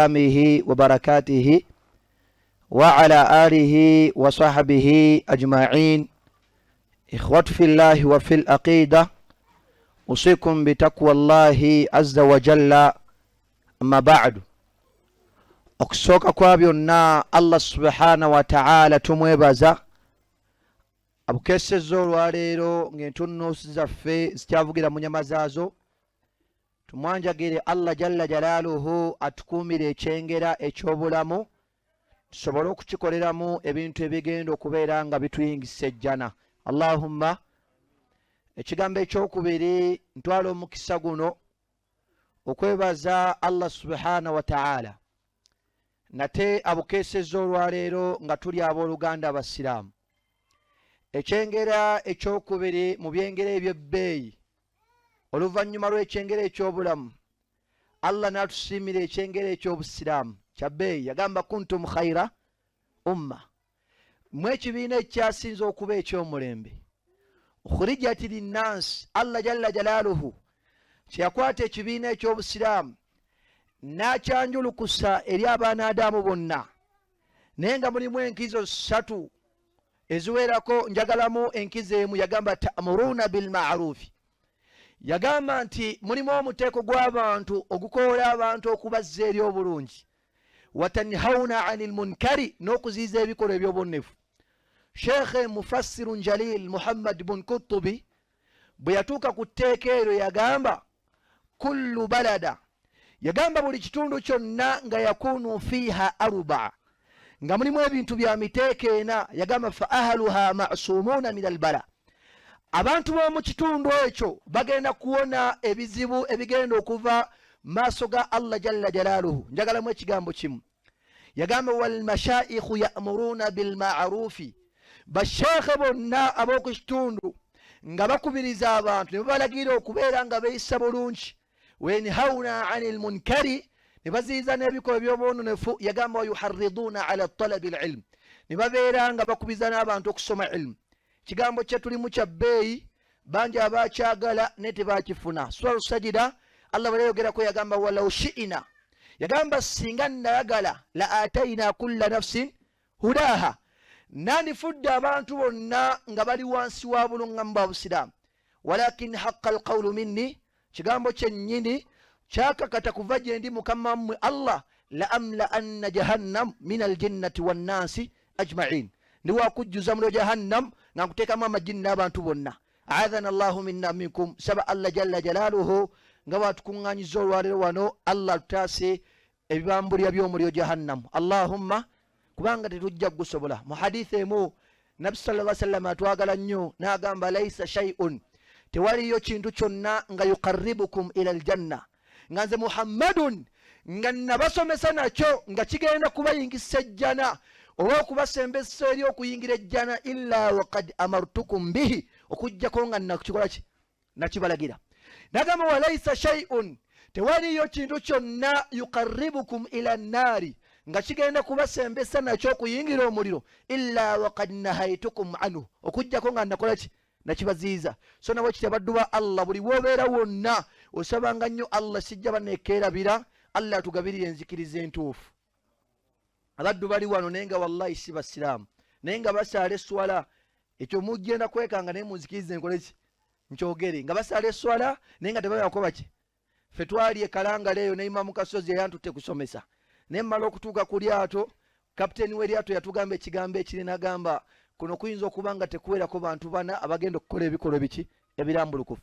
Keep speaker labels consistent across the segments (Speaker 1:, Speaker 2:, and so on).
Speaker 1: وإسلامه وبركاته وعلى آله وصحبه أجمعين. إخوة في الله وفي العقيدة، أوصيكم بتقوى الله عز وجل. أما بعد، okusooka kwa byonna Allah subhana wa taala tumwebaza abukeesezza olwaleero ng'entunnunsi zaffe zikyavugira mu nyama zaazo. Tumwanjagire Allah jalla jalaaluhu atukuumire ekyengera eky'obulamu tusobole okukikoleramu ebintu ebigenda okubeera nga bituyingisa ejjana. Allahumma. Ekigambo ekyokubiri, ntwala omukisa guno okwebaza Allah subhana wa taala nate abukeesezza olwaleero nga tuli abooluganda abasiraamu. Ekyengera ekyokubiri mu byengera eby'ebbeeyi, oluvannyuma lw'ekyengera eky'obulamu, Allah n'atusiimira ekyengera eky'obusiraamu kya bbeeyi. Yagamba kuntum khaira umma, mu ekibiina ekyasinze okuba eky'omulembe, ukhrijat linnansi. Allah jalla jalaaluhu kyeyakwata ekibiina eky'obusiraamu n'akyanjulukusa eri abaana adamu bonna, naye nga mulimu enkizo ssatu eziwerako. Njagalamu enkizo emu. Yagamba tamuruuna bilmarufi, yagamba nti mulimu omuteeko gw'abantu ogukoola abantu okubazza eri obulungi, watanhauna ani lmunkari, n'okuziiza ebikolwa eby'obonnefu. Sheekhe mufassirun jalil Muhammad bun Kutubi bwe yatuuka ku tteeka eryo yagamba kullu balada, yagamba buli kitundu kyonna nga yakunu fiiha arubaa, nga mulimu ebintu bya miteeko ena. Yagamba fa ahluha masumuuna min albala, abantu b'omu kitundu ekyo bagenda kuwona ebizibu ebigenda okuva maaso ga Allah jalla jalaaluhu. Njagalamu ekigambo kimu. Yagamba walmashaikhu yamuruuna bilmarufi, basheekhe bonna ab'oku kitundu nga bakubiriza abantu ne babalagira okubeera nga beeyisa bulungi, wenhauna ani lmunkari, ne baziyiza n'ebikolwa eby'obwononefu. Yagamba wayuhariduuna ala talabi lilmu, ne babeera nga bakubiriza n'abantu okusoma ilmu. Kigambo kye tulimu kya bbeeyi, bangi abakyagala naye tebakifuna. Sura Sajida Allah bwe yayogerako yagamba walau shiina, yagamba singa nayagala, la ataina kulla nafsin hudaha, nandifudde abantu bonna nga bali wansi wa bulungamu bwa busiraamu. Walakin haqa alqawulu minni, kigambo kyennyini kyakakata kuva gye ndi mukama wammwe Allah, la amla anna jahannam min aljinnati wannansi ajmain, ndi wakujjuza muliro jahannam nga nkuteekamu amajini n'abantu bonna. Aadhana llahu minna minkum. Saba Allah jalla jalaaluhu nga bwatukuŋŋanyiza olwaleero wano, Allah atutaase ebibambulira by'omuliro jahannamu, allahumma, kubanga tetujja kugusobola. Mu haditha emu Nabbi sala sallam atwagala nnyo n'agamba laisa shaiun, tewaliyo kintu kyonna nga yuqaribukum ila aljanna, nga nze Muhammadun nga nabasomesa nakyo nga kigenda kubayingisa ejjana oba okubasembesa eri okuyingira ejjana, illa wakad amartukum bihi, okugjako nga nakikolaki, nakibalagira. Nagamba walaisa shaiun, tewaliyo kintu kyonna yuqaribukum ila nnaari, nga kigenda kubasembesa nakyo okuyingira omuliro, illa wakad nahaitukum anhu, okugjako nga nakolaki, nakibaziiza. So nawe kiti abaddu ba Allah, buli wobeera wonna osabanga nnyo Allah. Sijja banekeerabira, Allah atugabirire enzikiriza entuufu. Abaddu bali wano naye nga wallahi si basiraamu, naye nga basaala eswala. Ekyo mugenda kwekanga, naye munzikirize nkoleki, nkyogere, nga basaala eswala naye nga tebabakoba ki. Ffe twali ekalangala eyo ne Imamu Kasozi eyantutte kusomesa, naye mmala okutuuka ku lyato, kapiteeni w'eryato yatugamba ekigambo ekiri, nagamba kuno kuyinza okuba nga tekuwerako bantu bana abagenda okukola ebikolwa biki ebirambulukufu.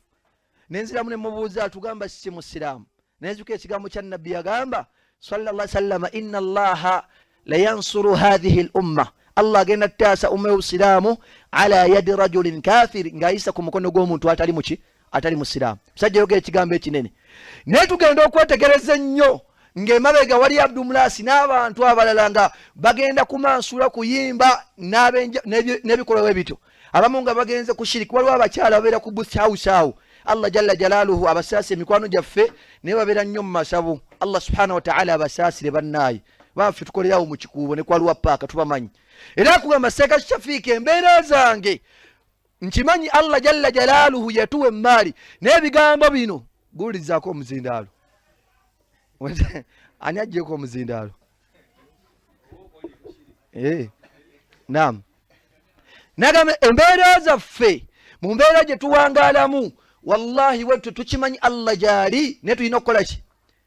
Speaker 1: Nenziramu ne mubuuza, atugamba si musiraamu. Nenzuka ekigambo kya Nabbi, yagamba sallallahu sallama inna Allaha layansuru hathihi l umma, Allah agenda taasa umma y'obusiraamu ala yadi rajulin kafiri, ng'ayisa ku mukono gw'omuntu atali muki, atali musiraamu. Musajja yogera ekigambo ekinene, naye tugenda okwetegereza ennyo ng'emabega wali Abdumulasi n'abantu abalala nga bagenda kumansula kuyimba n'ebikolwa bwe bityo, abamu nga bagenze ku shiriki. Waliwo abakyala babeera ku buth house awo, Allah jalla jalaaluhu abasaasire, emikwano gyaffe, naye babeera nnyo mu masabo. Allah subhanahu wataala abasaasire bannaaye baffe. Tukolerawo mu Kikuubo ne kwaluwa paaka, tubamanyi. Era akugamba Seeka Shafiika, embeera zange nkimanyi, Allah jalla jalaaluhu yatuwa emmaali, naye ebigambo bino guwulirizaako omuzindaalo. Ani ajjeeko omuzindaalo? Eh, Naam, nagamba embeera zaffe, mu mbeera gye tuwangaalamu, wallahi wettu tukimanyi Allah gyali, naye tulina okukola ki?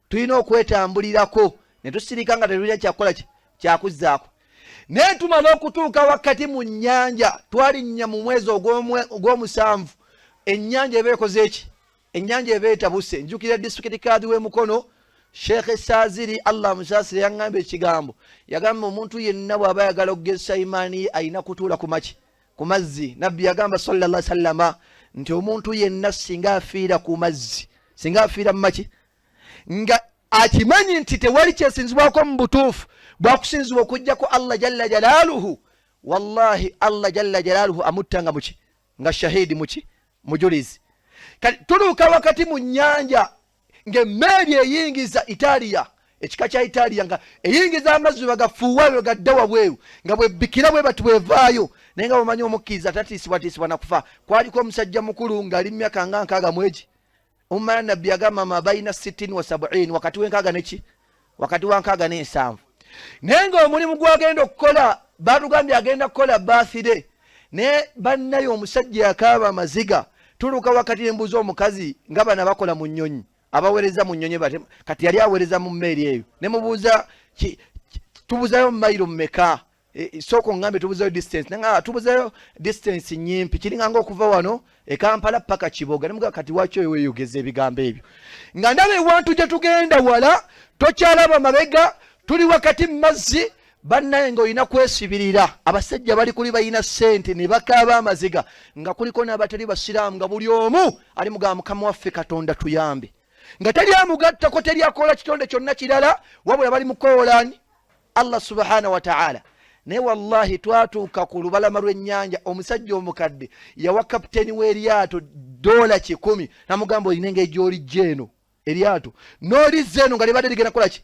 Speaker 1: Tulina okwetambulirako ne tusirika nga tetulina kyakukola ki kyakuzzaako. Naye tumala okutuuka wakati mu nnyanja, twalinnya mu mwezi ogw'omusanvu, ennyanja eba ekoze eki? Ennyanja eba etabuse. Njukira disitulikiti kaadi w'emukono, Sheekh Saaziri, Allah amusaasire, yaŋŋamba ekigambo. Yagamba omuntu yenna bw'aba ayagala okugezesa imaani ye alina kutuula ku maki? Ku mazzi. Nabbi yagamba sallallahu sallama nti omuntu yenna singa afiira ku mazzi, singa afiira mu maki, nga akimanyi nti tewali kyesinzibwako mu butuufu bwakusinzibwa okujjako Allah jalla jalaaluhu, wallahi Allah jalla jalaaluhu amutta nga muki? Nga shahidi, muki? Mujulizi. Kati tuluuka wakati mu nnyanja ng'emmeeri eyingiza Italiya, ekika kya Italiya, nga eyingiza amazzi bagafuuwa bwe gadda wabweru, nga bwebbikira bwe bati bwevaayo. Naye nga bwemanyi omukkiriza tatiisibwatiisibwa nakufa. Kwaliko omusajja mukulu ng'ali mu myaka nga 60 mu egi. Umala nabbi yagamba ma baina sitini wa sabuini, wakati w'enkaaga neki, wakati wa 67. Naye ng'omulimu gwagenda okukola, batugambye agenda kukola bathide, naye bannaye omusajja yakaaba amaziga. Tuluka wakati nembuuza omukazi nga bana bakola mu nnyonyi, abaweereza mu nnyonyi bate, kati yali aweereza mu mmeeri eyo, ne mubuuza tubuzayo mayiro mmeka? E, sooka ongambe tubuzayo distance. Nanga tubuzayo distance nyimpi, kiringa nga okuva wano e Kampala paka Kiboga. Nemuga kati waki oyo weyogeza ebigambo ebyo, nga ndaba ewantu gye tugenda wala, tokyalaba mabega, tuli wakati mu mazzi. Bannaye nga olina kwesibirira, abasajja bali kuli balina ssente ne bakaaba amaziga, nga kuliko n'abatali basiraamu, nga buli omu ali mugamba mukama waffe Katonda tuyambe, nga teri amugattako, teri akola kitonde kyonna kirala, wabula bali mukoolani Allah subhanahu wataala. Naye wallahi twatuuka ku lubalama lw'ennyanja, omusajja omukadde yawa kapiteeni w'eryato $100, namugamba olina engeri gy'olijja eno eryato n'olizza eno nga libadde ligenda kukola ki.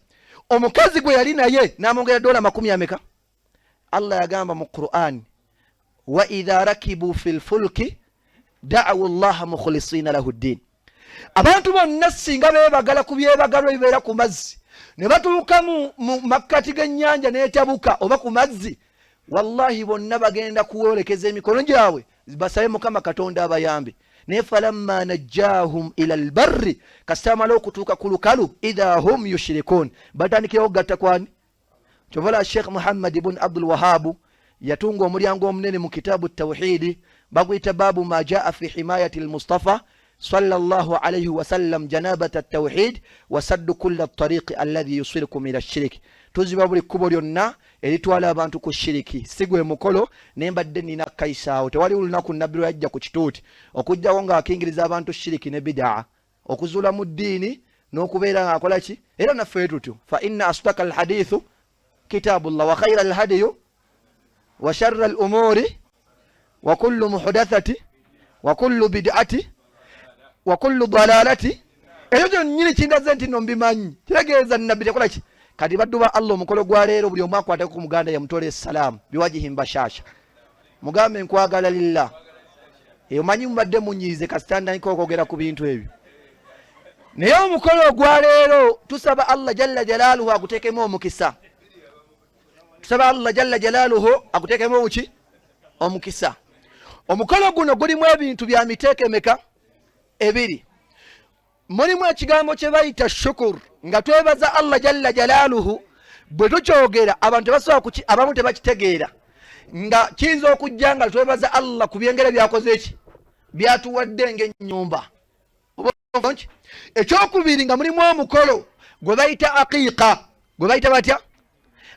Speaker 1: Omukazi gwe yali naye n'amwongera dola makumi ameka. Allah yagamba mu Qur'an, wa idha rakibu fi lfulki da'awu llaha mukhlisina lahu ddin. Abantu bonna singa beebagala ku byebagalwa ebibeera ku mazzi ne batuuka mu makkati g'ennyanja n'etabuka oba ku mazzi, wallahi bonna bagenda kuwolekeza emikono gyabwe basabe mukama Katonda abayambe. Naye falamma najjahum ila lbarri, kasita amala okutuuka ku lukalu, idha hum yushirikun, batandikirawo okugatta kwani? Kyovala Sheikh Muhammad ibn Abdul Wahabu yatunga omulyango omunene mu kitabu tawhidi, baguyita babu ma jaa fi himayati lmustafa sallallahu alaihi wasallam janabata tawhid wasaddu kulla tariqi alladhi yusirukum ila shiriki. Tuziba buli kkubo lyonna eritwala abantu ku shiriki. Si gwe mukolo, naye mbadde nina kaisaawo. Tewali lunaku nabbi lwe yajja ku kituuti okujjako ng'akingiriza abantu shiriki ne bidaa, okuzuula mu ddiini n'okubeera ng'akola ki. Era naffe tutyo, fa inna asdaka alhadithu kitabullah wa khaira alhadiyu wa sharra al umuri wa kullu muhdathati wa kullu bid'ati wa kullu dalalati. Ekyo kyonnyini kindaze nti no mbimanyi, kitegeeza nabbi tekola ki. Kati baddu ba Allah, omukolo gwa leero buli omu akwateko ku muganda yamutole essalaamu biwajihi mbashasha, mugambe nkwagala lillah. Omanyi mubadde munyiize kasita ntandika okwogera ku bintu ebyo, naye omukolo ogwa leero tusaba Allah jalla jalaaluhu aguteekemu omukisa. Tusaba Allah jalla jalaaluhu aguteekemu omuki omukisa. Omukolo guno gulimu ebintu bya miteeko emeka? Ebiri. Mulimu ekigambo kye bayita shukur, nga twebaza Allah jalla jalaaluhu. Bwe tukyogera abantu tebasobola, abamu tebakitegeera, nga kiyinza okujja nga twebaza Allah ku byengera byakoze eki byatuwadde ng'ennyumba. Ekyokubiri, nga mulimu omukolo gwe bayita aqiiqa. Gwe bayita batya?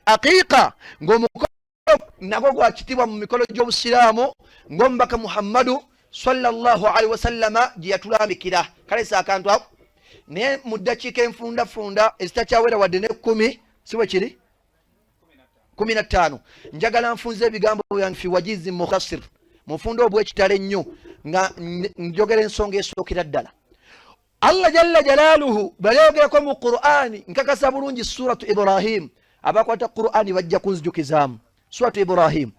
Speaker 1: Aqiiqa, ng'omukolo nagwo gwakitibwa mu mikolo gy'obusiraamu ng'omubaka Muhammadu sallallahu alaihi wasallama gye yatulambikira. Kale si akantu ako, naye mu ddakiika enfundafunda ezitakyawera wadde n'ekkumi, si bwe kiri, 15, njagala nfunze ebigambo byange fi wajizi mukhasir, mufunde obwekitalo ennyo, nga njogera ensonga esookera ddala. Allah jalla jalaaluhu bweyali mu Qur'ani, nkakasa bulungi suratu Ibrahim, abakwata Qur'ani bajja kunzijukizaamu. Suratu Ibrahim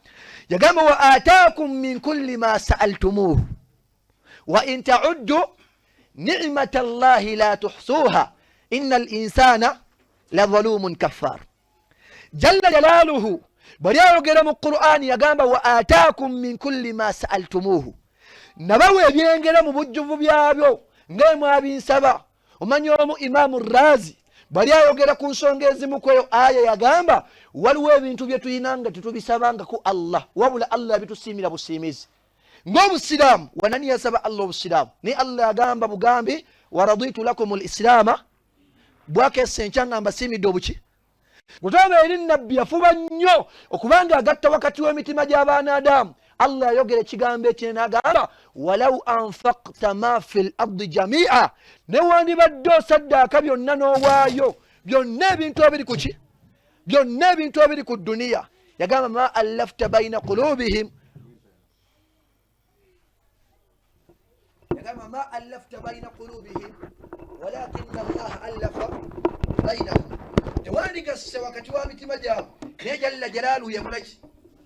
Speaker 1: yagamba, wa ataakum min kulli ma saaltumuuhu wa in tauddu nicmata llahi la tuhsuha inna al insana. La dhalumun kaffar. Jalla jalaaluhu bwali ayogera mu Qur'ani yagamba, wa ataakum min kulli ma saaltumuuhu, nabawa ebyengera mu bujjuvu byabyo nga mwabinsaba. Omanyi omu Imaamu Razi bwali ayogera ku nsonga ezimu kweyo aya yagamba, waliwo ebintu bye tulina nga tetubisabangako Allah, wabula Allah yabitusiimira busiimizi, ng'obusiraamu. Wanani yasaba Allah obusiraamu? Naye Allah yagamba bugambi, waraditu lakum lislaama, bwakesa enkya nga mbasiimidde obuki. Gutaba eri Nabbi yafuba nnyo okubanga agatta wakati w'emitima gy'abaana Adamu. Allah yayogera ekigambo ekinene n'agamba, walau anfakta ma fi l ardi jamia, newandibadde osaddaaka byonna n'owaayo byonna ebintu ebiri kuki, byonna ebintu ebiri ku duniya, yagamba, ma allafta baina qulubihim, yagamba, ma allafta baina qulubihim walakina Allaha allafa bainahum, tewandigasse wakati wa mitima gyabwe, naye jalla jalaaluhu yakolaki?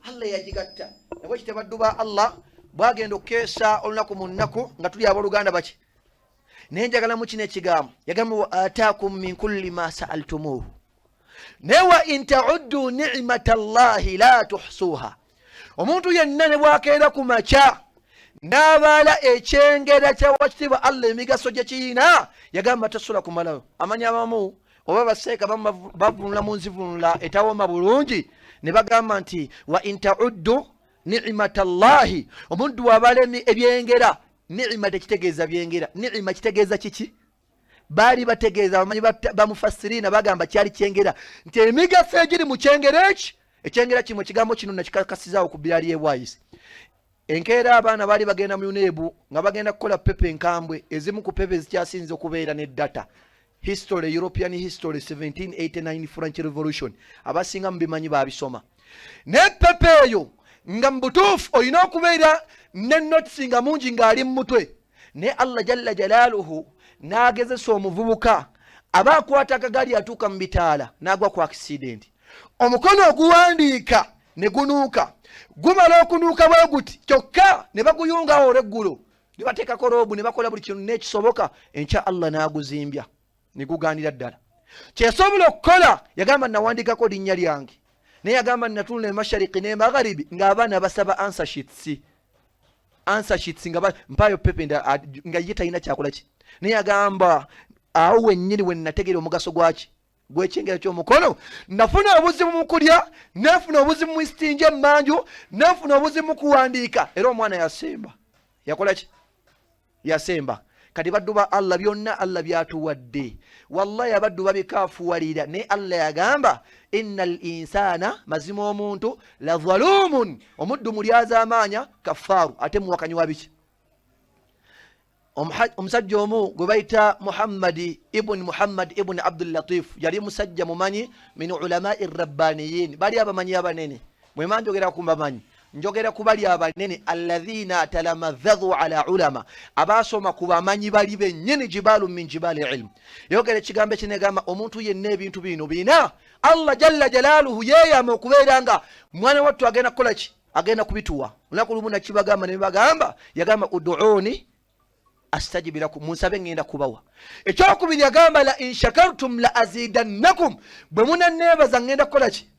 Speaker 1: Allah yagigatta. Nabwe kitabaddu ba Allah bwagenda okukeesa olunaku mu nnaku nga tuli abooluganda baki. Naye njagalamu kino ekigambo, yagamba, wa ataakum min kulli ma saaltumuuhu, naye wa in tauddu nicmata llahi la tuhsuuha. Omuntu yenna ne bwakeera ku makya n'abaala ekyengera kyawakitiibwa Allah, emigaso gye kiyina, yagamba tasobola kumalayo. Amanya abamu oba baseeka bavunula mu nzivunula etawoma bulungi ne bagamba nti wa in tauddu nicmata llahi, omuntu wabala ebyengera, nicima tekitegeeza byengera, nicima kitegeeza kiki? Baali bategeeza abamanyi bamufasirina bagamba kyali kyengera, nti emigaso egiri mu kyengera eki, ekyengera kimu. Ekigambo kino nakikakasizaawo ku birali ebwayise enkeera. Abaana baali bagenda mu UNEB nga bagenda kukola paper enkambwe, ezimu ku paper ezikyasinze okubeera ne data, history, European history, 1789 French Revolution. Abasinga mubimanyi, babisoma. Naye paper eyo nga mu butuufu olina okubeera ne notes nga mungi ng'ali mu mutwe. Naye Allah jalla jalaaluhu n'agezesa omuvubuka aba akwata akagaali, atuuka mu bitaala n'agwa ku accident, omukono oguwandiika ne gunuuka. Gumala okunuuka bwe guti, kyokka ne baguyungawo olweggulo, ne bateekako roobu, ne bakola buli kintu n'ekisoboka. Enkya Allah n'aguzimbya ne gugaanira ddala kyesobola okukola. Yagamba, nawandiikako linnya lyange, naye yagamba, natunula emashariki ne magharibi ng'abaana basaba answer sheets, answer sheets, nga mpayo paper nga ye talina kyakola ki. Naye yagamba, awo wennyini we nategeera omugaso gwaki, gwekyengera ky'omukono. Nafuna obuzibu mu kulya, nafuna obuzibu mu isitinja emmanju, nafuna obuzibu mu kuwandiika. Era omwana yasemba, yakola ki? Yasemba. Kati baddu ba Allah, byonna Allah byatuwadde, wallahi abaddu babikafuwalira. Naye Allah yagamba, inna al insana, mazima omuntu, la dhalumun, omuddu mulyazaamaanya, kafaaru, ate muwakanyi wa biki. Omusajja omu gwe bayita Muhammadi ibuni Muhammad ibuni Abdullatif, yali musajja mumanyi, min ulamai rabbaniyin, bali abamanyi abanene. Bwema njogera ku bamanyi, njogera ku bali abanene, alladhina talamadhadhu ala ulama, abasoma ku bamanyi bali bennyini, jibalu min jibali ilmu. Yogera ekigambo ekinegamba, omuntu yenna ebintu bino bina Allah jalla jalaaluhu yeeyama okubeera nga mwana wattu agenda kukola ki, agenda kubituwa. Olunaku lumu nakibagamba, nebagamba, yagamba, uduuni astajib lakum, munsabe ngenda kubawa. Ekyokubiri yagamba, la in shakartum la azidannakum, bwe munaneebaza ngenda kukola ki?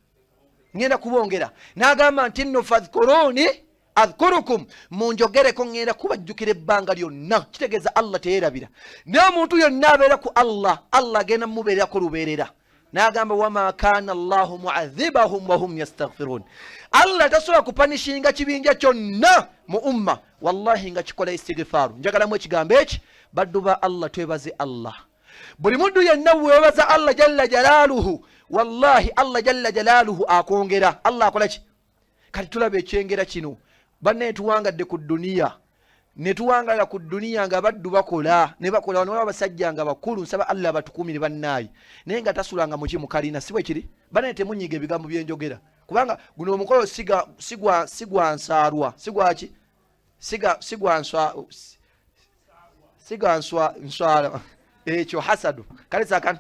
Speaker 1: Ngenda kubongera. N'agamba nti nno fadhkuruni adhkurukum, munjogereko ngenda kubajjukira ebbanga lyonna. Kitegeeza Allah teyerabira, naye omuntu yonna abeera ku Allah, Allah agenda mumubeererako lubeerera. N'agamba, wama kana llahu muadhibahum wahum yastaghfirun, Allah tasobola kupanishinga kibinja kyonna mu umma, wallahi, nga kikola istigifaaru. Njagalamu ekigambo eki, baddu ba Allah, twebaze Allah. Buli muddu yenna webaza Allah jalla jalaaluhu, wallahi Allah jalla jalaaluhu akwongera. Allah akola ki? Kati tulaba ekyengera kino, bannaye, tuwangadde ku duniya, netuwangala ku duniya nga baddu bakola ne bakola. Wano abasajja nga bakulu, nsaba Allah batukumire bannaayi, naye nga tasulanga muki, mukalina. Si bwe kiri, bannaye? Temunyiga ebigambo byenjogera, kubanga guno omukolo sigwa nsaalwa, sigwaki, sigwa nswa, siga nswa nswala, ekyo hasadu kale sakana,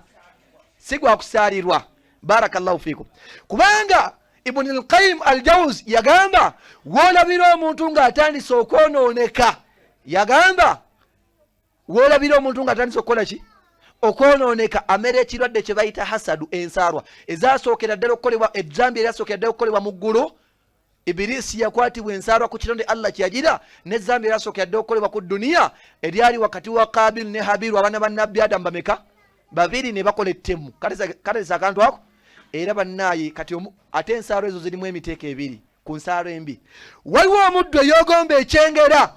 Speaker 1: sigwa kusaalirwa. Barakallahu fikum. Kubanga Ibuni Lqayim Aljawuzi yagamba, woolabira omuntu ng'atandise okwonooneka, yagamba, woolabira omuntu ng'atandise okukola ki? Okwonooneka amera ekirwadde kye bayita hasadu, ensaalwa ezasookera ddala okukolebwa, ezambi eryasookera ddala okukolebwa mu ggulu. Ibirisi yakwatibwa ensaalwa ku kitonde Allah kyeyagira, n'ezambi eryasookera ddala okukolebwa ku duniya eryali wakati wa Kabilu ne Habiru, abaana ba Nabbi Adamu bameka? Babiri, ne bakola ettemu. Kale akantu ako era bannaaye kati ate ensaalwa ezo zirimu emiteeko ebiri. Ku nsaalwa embi waliwo omuddu eyogomba ekyengera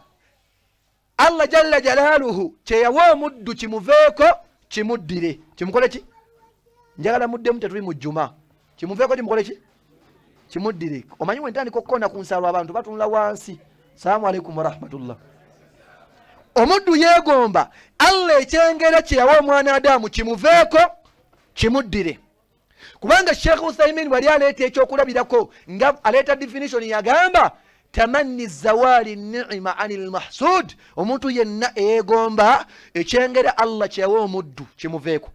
Speaker 1: Allah jalla jalaaluhu kyeyawa omuddu kimuveeko kimuddire, kimukole ki? Njagala muddemu, tetuli mu jjuma. Kimuveeko kimukole ki? Kimuddire. Omanyi wentandika okukoona ku nsaalwa abantu batunula wansi. Salaamu aleikum warahmatullah. Omuddu yeegomba Allah ekyengera kyeyawa omwana Adamu kimuveeko kimuddire, kubanga Sheikh Uthaimin wali aleeta ekyokulabirako nga aleeta definition, yagamba tamanni zawali ni'ima ani lmahsud, omuntu yenna eyegomba ekyengera Allah kyeyawa omuddu kimuveeko.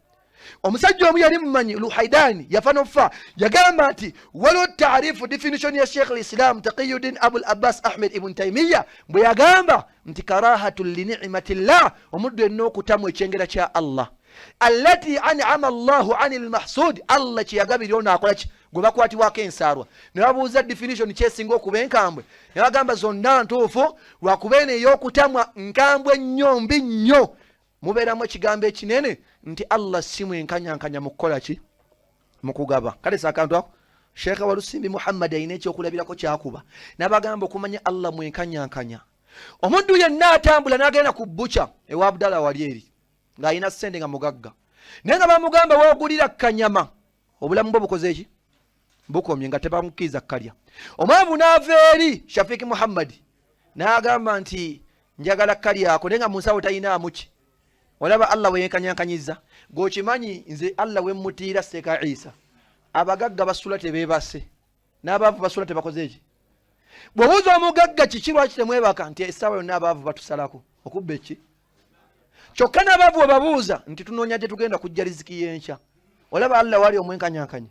Speaker 1: Omusajja omu yali mumanyi Luhaidani, yafa nofa, yagamba nti waliwo taarifu definition ya Sheikh Lislam Taqiyuddin Abul Abbas Ahmed Ibn Taimiya bwe yagamba nti karahatu linimati llah, omuddu yenna okutamu ekyengera kya Allah allati an'ama Allahu ani lmahsud, Allah kyeyagabira ono akola ki gwe bakwatibwako ensaalwa. Ne babuuza definition kyesinga okuba enkambwe, ne bagamba zonna ntuufu, lwakuba eno ey'okutamwa nkambwe nnyo, mbi nnyo, mubeeramu ekigambo ekinene nti Allah si mwenkanyankanya mu kukola ki? Mu kugaba. Kale si akantu ako Sheekha Walusimbi Muhammadi alina ekyokulabirako kyakuba n'abagamba okumanya Allah mwenkanyankanya. Omuddu yenna atambula n'agenda ku bbuca ewa Abdala wali eri ng'alina ssente nga mugagga, naye nga bamugamba woogulira kanyama obulamu bwe bukoze eki? Bukomye, nga tebamukkiriza kukalya. Omwavu n'ava eri Shafiki Muhammadi n'agamba nti njagala kukalyako, naye nga mu nsawo talinaamu ki. Olaba Allah bwe yenkanyankanyiza, gweokimanyi nze Allah we mmutiira Seeka Isa. Abagagga basula tebeebase n'abaavu basula tebakoze eki. Bw'obuuza omugagga kiki lwaki temwebaka, nti essaawa yonna abaavu batusalako okubba eki. Kyokka n'abaavu webabuuza nti tunoonya gye tugenda kujja riziki y'enkya. Olaba Allah wali omwenkanyankanya.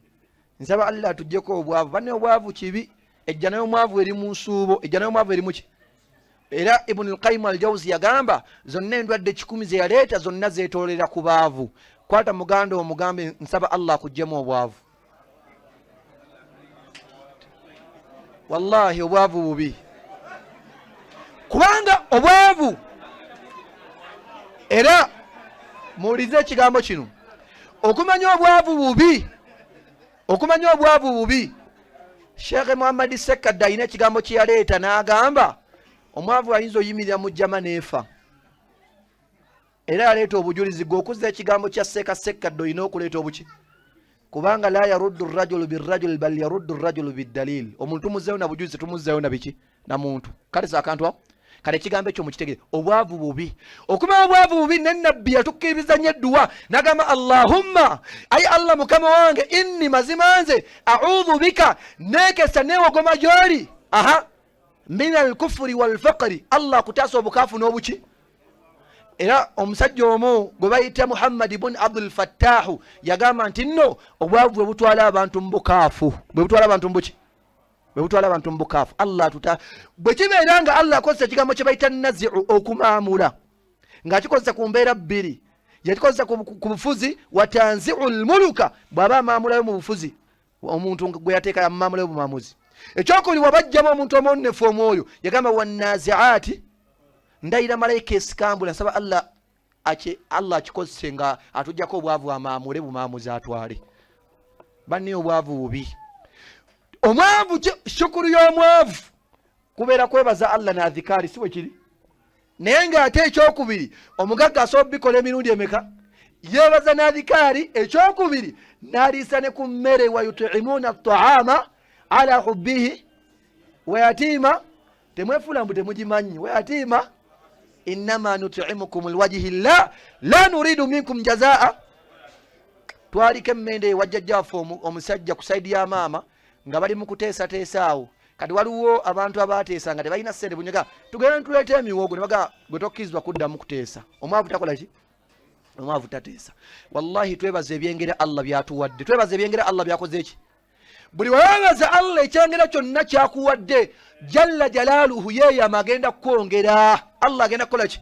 Speaker 1: Nsaba Allah atuggyeko obwavu. Banne, obwavu kibi. Ejjana y'omwavu eri mu nsuubo, ejjana y'omwavu eri muki. Era Ibnu Lqayimu Aljawuzi yagamba zonna endwadde 1000 ze yaleeta zonna zeetoolera ku baavu. Kwata muganda omugambe nsaba Allah akuggyemu obwavu. Wallahi obwavu bubi, kubanga obwavu, era muwulize ekigambo kino, okumanya obwavu bubi, okumanya obwavu bubi. Sheekhe Muhammadi Sekkadde alina ekigambo kye yaleeta n'agamba omwavu ayinza oyimirira mu jjama n'efa. Era yaleeta obujulizi. Gwe okuzza ekigambo kya Seeka Sekkadde olina okuleeta obuki, kubanga la yaruddu rajulu birajuli bal yaruddu rajulu bidalil. Omuntu tumuzzayo na bujulizi, tumuzzayo na biki? Na muntu. Kale si akantu ako. Kale ekigambo ekyo mukitegere, obwavu bubi. Okumanya obwavu bubi, ne Nabbi yatukkiriza nnyo edduwa n'agamba allahumma, ayi Allah mukama wange, inni, mazima nze, audhu bika, neekesa neewogoma gy'oli, aha, min alkufuri walfaqiri, Allah akutaasa obukaafu n'obuki. Era omusajja omu gwe bayita Muhammadi bun Abdul Fattahu yagamba nti nno obwavu bwe butwala abantu mu bukaafu, bwe butwala abantu mu buki, bwe butwala abantu mu bukaafu. Allah atuta. Bwe kibeera nga Allah akozesa ekigambo kye bayita naziu, okumaamula, ng'akikozesa ku mbeera bbiri, yakikozesa ku bufuzi, watanziu lmuluka, bw'aba amaamulayo mu bufuzi omuntu gwe yateeka yamaamulayo bumaamuzi. Ekyokubiri, wabajjamu omuntu omwononefu omwoyo, yagamba wanaziaati, ndayira malayika esikambula. Nsaba Allah Allah akikozese nga atujjako obwavu, amaamule bumaamuzi atwale banne. Obwavu bubi. Omwavu, shukuru y'omwavu kubeera kwebaza Allah n'adhikaari, si bwe kiri? Naye ng'ate ekyokubiri, omugagga asobola obikola emirundi emeka? Yeebaza n'adhikaari, ekyokubiri n'aliisa ne ku mmere, wayutimuuna taama ala hubbihi wayatiima. Temwefuula mbu temugimanyi. Wayatiima, innama nutimukum lwajihi llah la nuridu minkum jazaa. Twaliko emmende ewajjajja waffe omusajja ku saidi ya maama nga bali mu kuteesateesa awo. Kati waliwo abantu abateesa nga tebalina ssente, bunyega tugenda tuleeta emiwogo, ne baga gwe tokkirizibwa kuddamu kuteesa. Omwavu takola ki? Omwavu tateesa. Wallahi twebaza ebyengera Allah byatuwadde, twebaza ebyengera Allah byakoze eki. Buli wewebaza Allah ekyengera kyonna kyakuwadde, jalla jalaaluhu, yeeyama agenda kukwongera. Allah agenda kukola ki?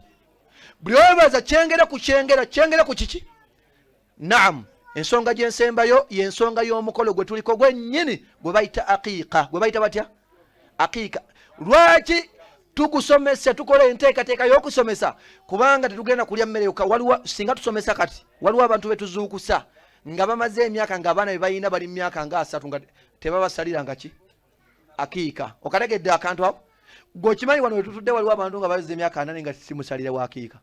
Speaker 1: Buli wewebaza kyengera ku kyengera, kyengera ku kiki? Naam, ensonga gyensembayo yensonga y'omukolo gwe tuliko gwennyini gwe bayita aqiiqa. Gwe bayita batya? Aqiiqa. Lwaki tugusomesa, tukola enteekateeka y'okusomesa? Kubanga tetugenda kulya mmere yokka. Waliwo singa tusomesa kati waliwo abantu betuzuukusa nga bamaze emyaka nga abaana bebalina bali mu myaka nga 30 nga tebabasalira nga ki akiika. Okategedde akantu ako? Gwe okimanyi wano wetutudde waliwo abantu nga baweza emyaka 40 nga simusalira wa akiika.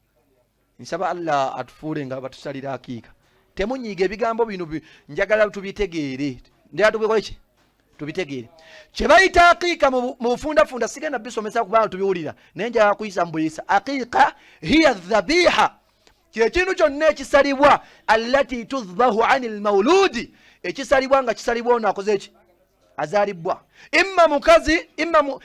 Speaker 1: Nsaba Allah atufuule nga batusalira akiika. Temunyiiga, ebigambo bino njagala tubitegeere, njagala tubikole ki, tubitegeere. Kye bayita akiika mu bufundafunda sigenda bisomesa kubanga tubiwulira, naye njagala kuyisa mu buyisa. Akiika hiya dhabiha, kyekintu kyonna ekisalibwa, allati tudhbahu ani lmauludi, ekisalibwa nga kisalibwa ono akoze eki azalibbwa, imma mukazi,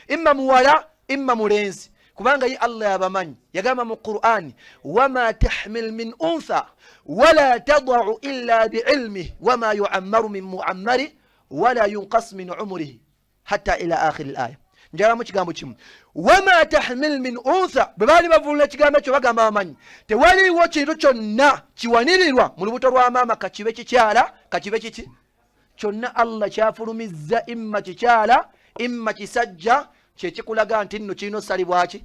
Speaker 1: imma muwala, imma mulenzi, kubanga ye Allah yabamanyi. Yagamba mu Qur'ani, wama tahmil min untha wala tadau illa biilmih wama yuammaru min muammari wala yunqas min umurihi hatta ila akhiri laya. Njagalamu kigambo kimu, wama tahmil min untha. Bwe baali bavulula ekigambo ekyo bagamba bamanyi tewaliiwo kintu kyonna kiwanirirwa mu lubuto lwa maama, kakibe kikyala kakibe kiki kyonna Allah kyafulumizza, imma kikyala imma kisajja, kyekikulaga nti nno kirina osalibwaki.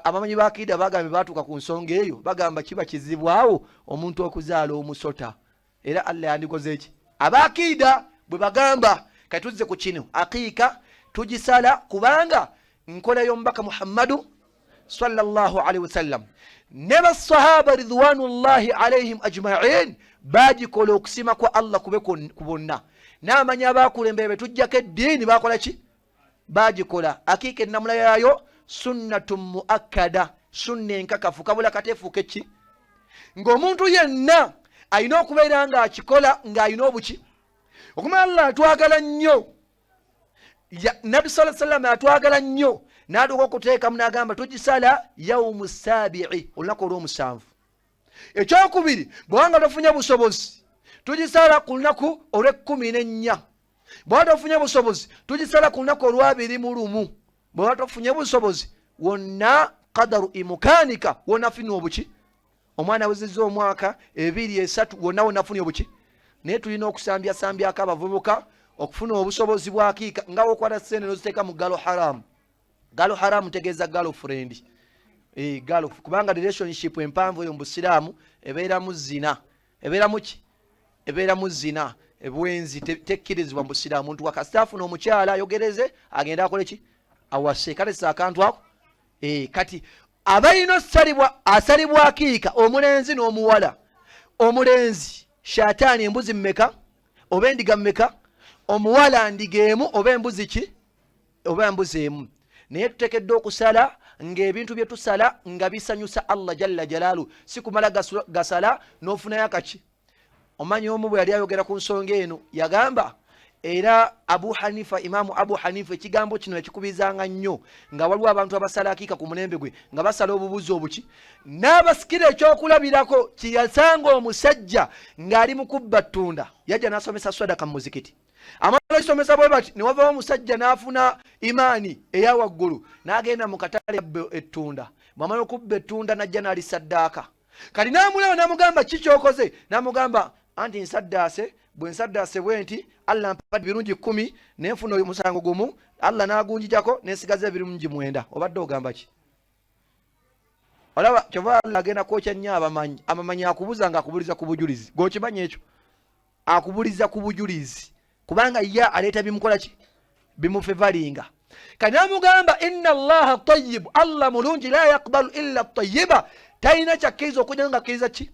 Speaker 1: Abamanyi bakiida bagambye batuuka ku nsonga eyo bagamba kiba kizibu awo omuntu okuzaala omusota, era Allah yandikoze eki abakiida bwe bagamba. Kati tuzze ku kino, aqiika tugisala kubanga nkola y'omubaka Muhammadu sallallahu alaihi wasallam ne basahaba ridwanullahi alaihim ajmain bagikola, okusima kwa Allah kube ku bonna. N'amanya abakulembera be tujjako eddiini bakola ki? Bagikola. Akiika ennamula yaayo sunnatu muakkada, sunna enkakafu, kabula kateefuuke ki ng'omuntu yenna alina okubeera ng'akikola ng'alina obuki okumala. Allah atwagala nnyo, Nabbi sala salama atwagala nnyo, n'atuuka okuteekamu n'agamba tugisala yaumu sabii, olunaku olw'omusanvu. Ekyokubiri, bwewanga tofunye busobozi tugisala ku lunaku olw'ekkumi n'ennya. Bwewaba tofunye busobozi tugisala ku lunaku olwabiri mu lumu. Bwewaba tofunye busobozi wonna kadaru imukanika, wonafuna obuki, omwana awezezza omwaka 2 3, wonna wonafunye obuki. Naye tulina okusambyasambyako abavubuka okufuna obusobozi bwakiika, nga wokwata sente noziteeka mu galo haramu. Galo haramu tegeeza galo friend, galo, kubanga relationship empanvu eyo mu busiraamu ebeeramu zina, ebeeramu ki, ebeeramu zina, ebwenzi tekkirizibwa mu busiraamu. Muntu wakasita afuna omukyala ayogereze agende akole ki, awase. Kale si akantu ako. Kati abalina osalibwa asalibwa akiika omulenzi n'omuwala. Omulenzi shataani embuzi mmeka oba endiga mmeka? Omuwala ndiga emu oba embuzi ki oba embuzi emu. Naye tuteekeddwa okusala ng'ebintu bye tusala nga bisanyusa Allah jalla jalaalu, si kumala gasala n'ofunayo akaki. Omanyi omu bwe yali ayogera ku nsonga eno yagamba, era Abu Hanifa, Imaamu Abu Hanifa, ekigambo kino yakikubizanga nnyo nga waliwo abantu abasala akiika ku mulembe gwe nga basala obubuzi obuki, n'abasikira ekyokulabirako kyeyasanga omusajja ng'ali mu kubba ttunda, yajja n'asomesa sadaka mu muzikiti. Amala okisomesa bwe bati ne wavawo omusajja n'afuna imaani eya waggulu n'agenda mu katale abba ettunda. Bw'amala okubba ettunda n'ajja n'alisaddaaka. Kati n'amulaba n'amugamba ki ky'okoze? N'amugamba anti nsaddaase, bwe nsaddaase bwe nti Allah mpadde ebirungi 10 ne nfuna omusango gumu, Allah n'agunjijako ne nsigaza ebirungi 9. Obadde ogamba ki? Olaba kyova Allah agenda kwokya nnyo abamanyi. Abamanyi akubuza nga akubuliza ku bujulizi. Gw'okimanyi ekyo? Akubuliza ku bujulizi kubanga ye aleeta bimukola ki, bimufevalinga. Kati namugamba inna Allaha tayibu, Allah mulungi, la yakbalu illa tayiba, talina kyakkiriza okujja nga akkiriza ki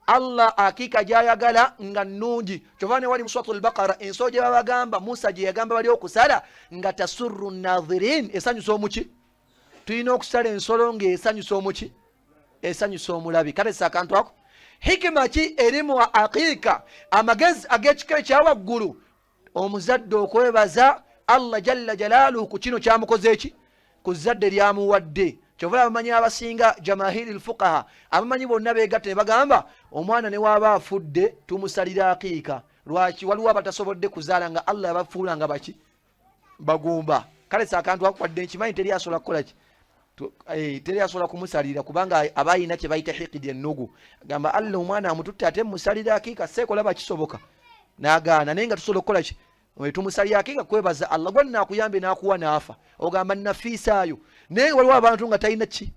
Speaker 1: Allah akiika gyayagala nga nnungi. Kyova ne wali mu suratu al-Baqara ensolo gye babagamba Musa gye yagamba bali okusala nga tasurru nadhirin, esanyusa omuki. Tulina okusala ensolo ng'esanyusa omuki, esanyusa omulabi. Kale si akantu ako. Hikima ki eri mu aqiika, amagezi ag'ekika ekyawaggulu, omuzadde okwebaza Allah jalla jalaaluhu ku kino kyamukoze eki ku zzadde lyamuwadde. Kyova abamanyi abasinga jamahiri lfuqaha, abamanyi bonna beegatta ne bagamba omwana ne waaba afudde tumusalira aqiika. Lwaki? Waliwo abatasobodde kuzaala nga Allah yabafuula nga baki bagumba. Kale si akantu ako, wadde nkimanyi teri asobola kukola ki. Eh, teri asobola kumusalira kubanga aba alina kye bayita hikidi, ennugu. Agamba, "Allah omwana amututte, ate musalira akiika? Seekolaba kisoboka." N'agaana. Naye nga tusobola okukola ki? Eh, tumusalira akiika kwebaza Allah gwa naakuyambye n'akuwa n'afa, ogamba nafiisaayo. Naye waliwo abantu nga talina ki,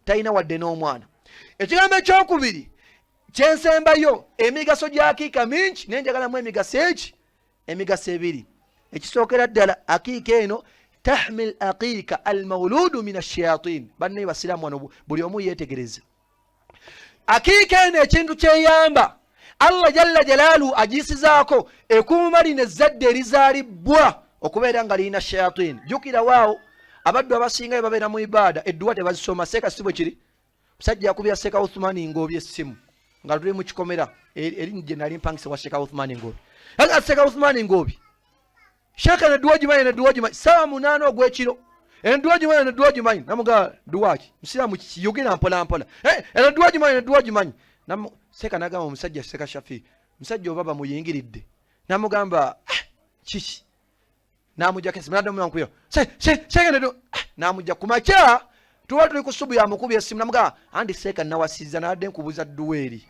Speaker 1: talina wadde n'omwana. Ekigambo ekyokubiri kyensembayo, emigaso gya akiika mingi, naye njagalamu emigaso egi, emigaso ebiri. Ekisookera ddala, akiika eno tahmi l aqiika almauludu min ashayatin. Bannaye basiraamu, wano buli omu yeetegereze. Akiika eno ekintu kyeyamba, Allah jalla jalaalu agiyisizaako, ekuuma lino ezzadde erizaalibbwa okubeera nga lirina shayatin. Jjukira waawo abaddu abasinga be babeera mu ibaada, edduwa tebazisoma. Seeka, si bwe kiri? Musajja yakubira Seeka Uthumani Ngoobi essimu nga tuli mu kikomera eri gye nali mpangisa wa Seeka Uthumani Ngoobi. Aga, "Seeka Uthumani Ngoobi, sheeka, nedduwa gimanyi, nedduwa gimanyi, saawa 8 ogw'ekiro, enduwa gimanyi, nedduwa gimanyi." Namugamba, "Duwa ki? Musiraamu kiyogera mpola mpola. Eh, enduwa gimanyi, nedduwa gimanyi." Seeka nagamba omusajja, Seeka Shafi, musajja oba bamuyingiridde, namugamba, "Ah, kiki?" Namujjako esimu, naddamu, namujja. Kumakya tuba tuli ku subu, yamukubi esimu, namugamba, "Andi seeka, nawasiza, nadde nkubuza dduwa eri."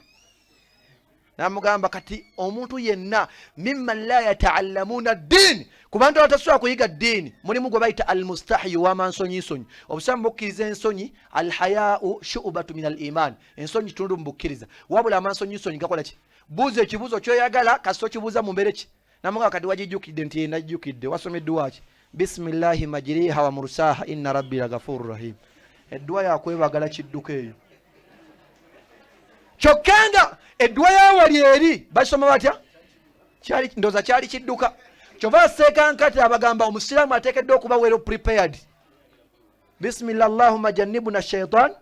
Speaker 1: Namugamba, "Kati omuntu yenna mimman la yataallamuuna ddiini, ku bantu abatasobola kuyiga ddiini mulimu gwe bayita almustahyi, w'amansonyinsonyi. Obusiraamu bukkiriza ensonyi. Alhayau shubatu min al iman, ensonyi kitundu mu bukkiriza. Wabula amansonyinsonyi gakola ki? Buuza ekibuuzo kyoyagala, kasita okibuuza mu mbeere ki." Namugamba, "Kati wagijjukidde?" Nti, "Najjukidde." "Wasomeddwa ki?" "Bisimillahi majiriha wa mursaha, inna rabbi lagafuru rahim." Edduwa yakwebagala kidduka eyo. Kyokka nga edduwa yawali eri basoma batya? Ndooza kyali kidduka. Kyova aseekankati abagamba omusiraamu ateekeddwa okuba well prepared. Bisimillah allahuma jannibuna shaitan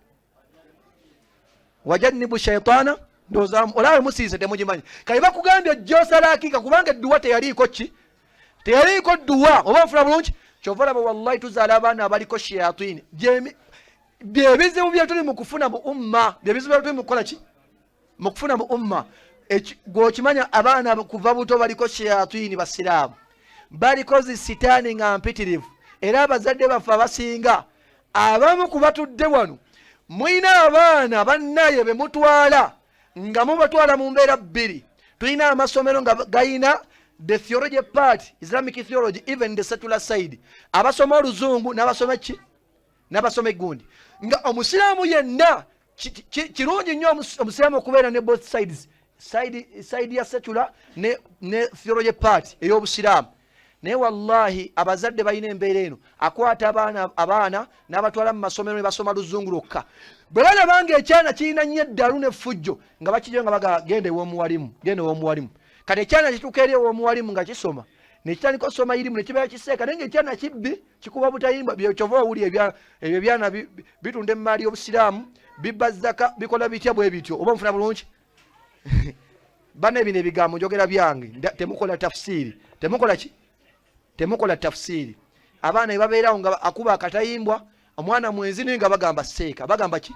Speaker 1: wajannibu shaitaana. Ndowooza olabe musiise temugimanyi. Kale bakugambye ojjosala akiika kubanga edduwa teyaliiko ki, teyaliiko dduwa. Oba nfuna bulungi? Kyova olaba wallahi tuzaala abaana abaliko shayatini. Byebizibu byetuli mu kufuna mu umma, byebizibu byetuli mu kukola ki, mu kufuna mu umma. Gwokimanya abaana kuva buto baliko shayatini. Basiraamu baliko zisitaani nga mpitirivu. Era abazadde baffe abasinga, abamu ku batudde wano, mulina abaana bannaye be mutwala nga mubatwala mu mbeera bbiri. Tulina amasomero nga gayina the theology part, Islamic theology, even the secular side, abasoma oluzungu n'abasoma ki, n'abasoma eggundi. Nga omusiraamu yenna, kirungi nnyo omusiraamu okubeera ne both sides, side ya secular ne theology part ey'obusiraamu. Naye wallahi abazadde balina embeera eno, akwata abaana n'abatwala mu masomero ne basoma luzungu lwokka. Bwe balaba nga ekyana kirina nnyo eddalu n'effujjo, nga bakijjo nga baga, "Genda ew'omuwalimu, genda ew'omuwalimu." Kati ekyana kituuka eri ew'omuwalimu nga kisoma, nekitandika osoma irimu, nekibeera kiseeka. Naye nga ekyana kibbi, kikuba butayimbwa. Kyova owuli ebyo ebyana bitunda emaali y'obusiraamu, bibba zaka, bikola bitya bwe bityo. Oba nfuna bulungi? Bana, bino ebigambo njogera byange. Temukola tafsiiri, temukola ki, temukola tafsiiri. Abaana ebabeerawo nga akuba akatayimbwa, omwana mwenzi, naye nga bagamba seeka, bagamba ki.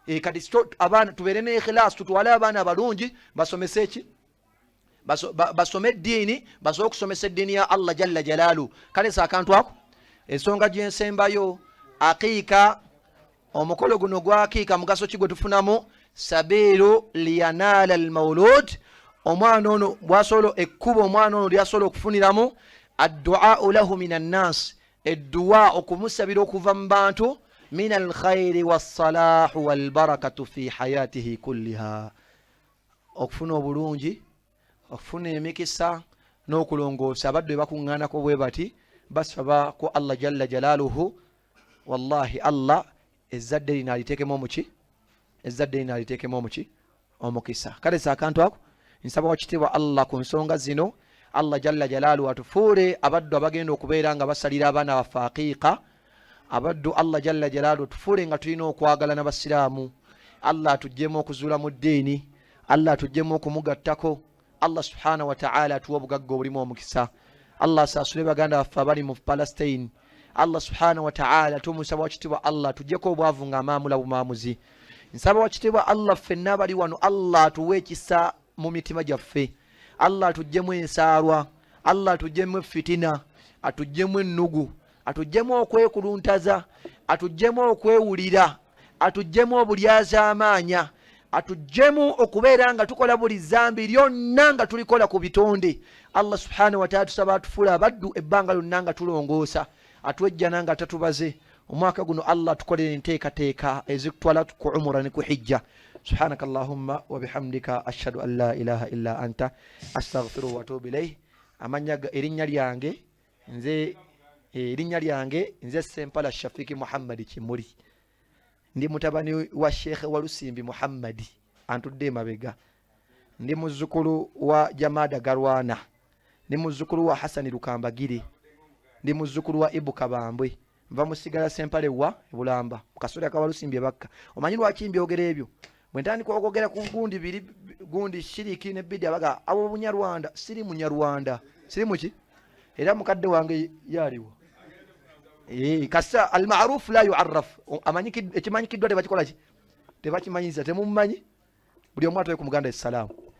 Speaker 1: E, kati abaana tubeere ne ikhilaas, tutwale abaana abalungi basomese ki, basome eddiini, basobole okusomesa eddiini ya Allah jalla jalaalu. Kale sa akantu ako. Ensonga gyensembayo, aqiika, omukolo guno gwa akiika, mugaso ki gwe tufunamu? Sabiilu liyanaala almaulud, omwana ono bwasobola, ekkuba omwana ono lyasobola okufuniramu adduau lahu min annas, edduwa okumusabira okuva mu bantu, min alkhairi wassalahu walbarakatu fi hayatihi kulliha, okufuna obulungi, okufuna emikisa n'okulongoosa. Abaddu bebakuŋŋaanako bwe bati basaba ku Allah jalla jalaaluhu. Wallahi Allah ezzadde lino aliteekemu omuki, ezzadde lino aliteekemu omuki, omukisa. Kale sa akantu ako. Nsaba wakitiibwa Allah ku nsonga zino, Allah jalla jalaaluhu atufuule abaddu abagenda okubeera nga basalira abaana baffe aqiiqa. Abaddu Allah jalla jalaaluhu tufuule nga tulina okwagala n'abasiraamu. Allah atuggyemu okuzuula mu ddiini, Allah atuggyemu okumugattako. Allah subhanahu wataala atuwa obugagga obulimu omukisa. Allah asaasule baganda baffe abali mu Palestine. Allah subhanahu wataala tumusaba wakitiibwa Allah atuggyeko obwavu nga amaamula bumaamuzi. Nsaba wakitiibwa Allah ffenna abali wano, Allah atuwe ekisa mu mitima gyaffe. Allah atuggyemu ensaalwa, Allah atuggyemu efitina, atuggyemu ennugu, atuggyemu okwekuluntaza. Atuggyemu okwewulira, atuggyemu obulyazaamaanya, atuggyemu okubeera nga tukola buli zambi lyonna nga tulikola ku bitonde. Allah subhanahu wataala tusaba atufuula abaddu ebbanga lyonna nga tulongoosa, atwejjana nga tatubaze. Omwaka guno Allah atukolera enteekateeka ezitutwala ku umura ne ku hijja. Subhanaka allahumma wabihamdika, ashhadu an la ilaha illa anta, astaghfiruhu watubu ilaih. Amanya, erinnya lyange nze, erinnya lyange nze Sempala Shafiki Muhammadi Kimuli. Ndi mutabani wa Sheekhe Walusimbi Muhammadi antudde emabega. Ndi muzzukulu wa Jamada Garwana, ndi muzzukulu wa Hasani Lukambagire, ndi muzzukulu wa Ibu Kabambwe. Nva musigala Sempale wa Bulamba mukasoli akawalusimbi ebakka. Omanyi lwaki mbyogera ebyo? Bwe ntandika okwogera ku gundi biri gundi shiriki ne bidi, abaga abo Bunyarwanda. Siri Munyarwanda, siri muki, era mukadde wange yaliwo. Kasa almaruf la yuarraf, ekimanyikiddwa tebakikola ki, tebakimanyiza. Temumanyi, buli omu atoye ku muganda essalaamu.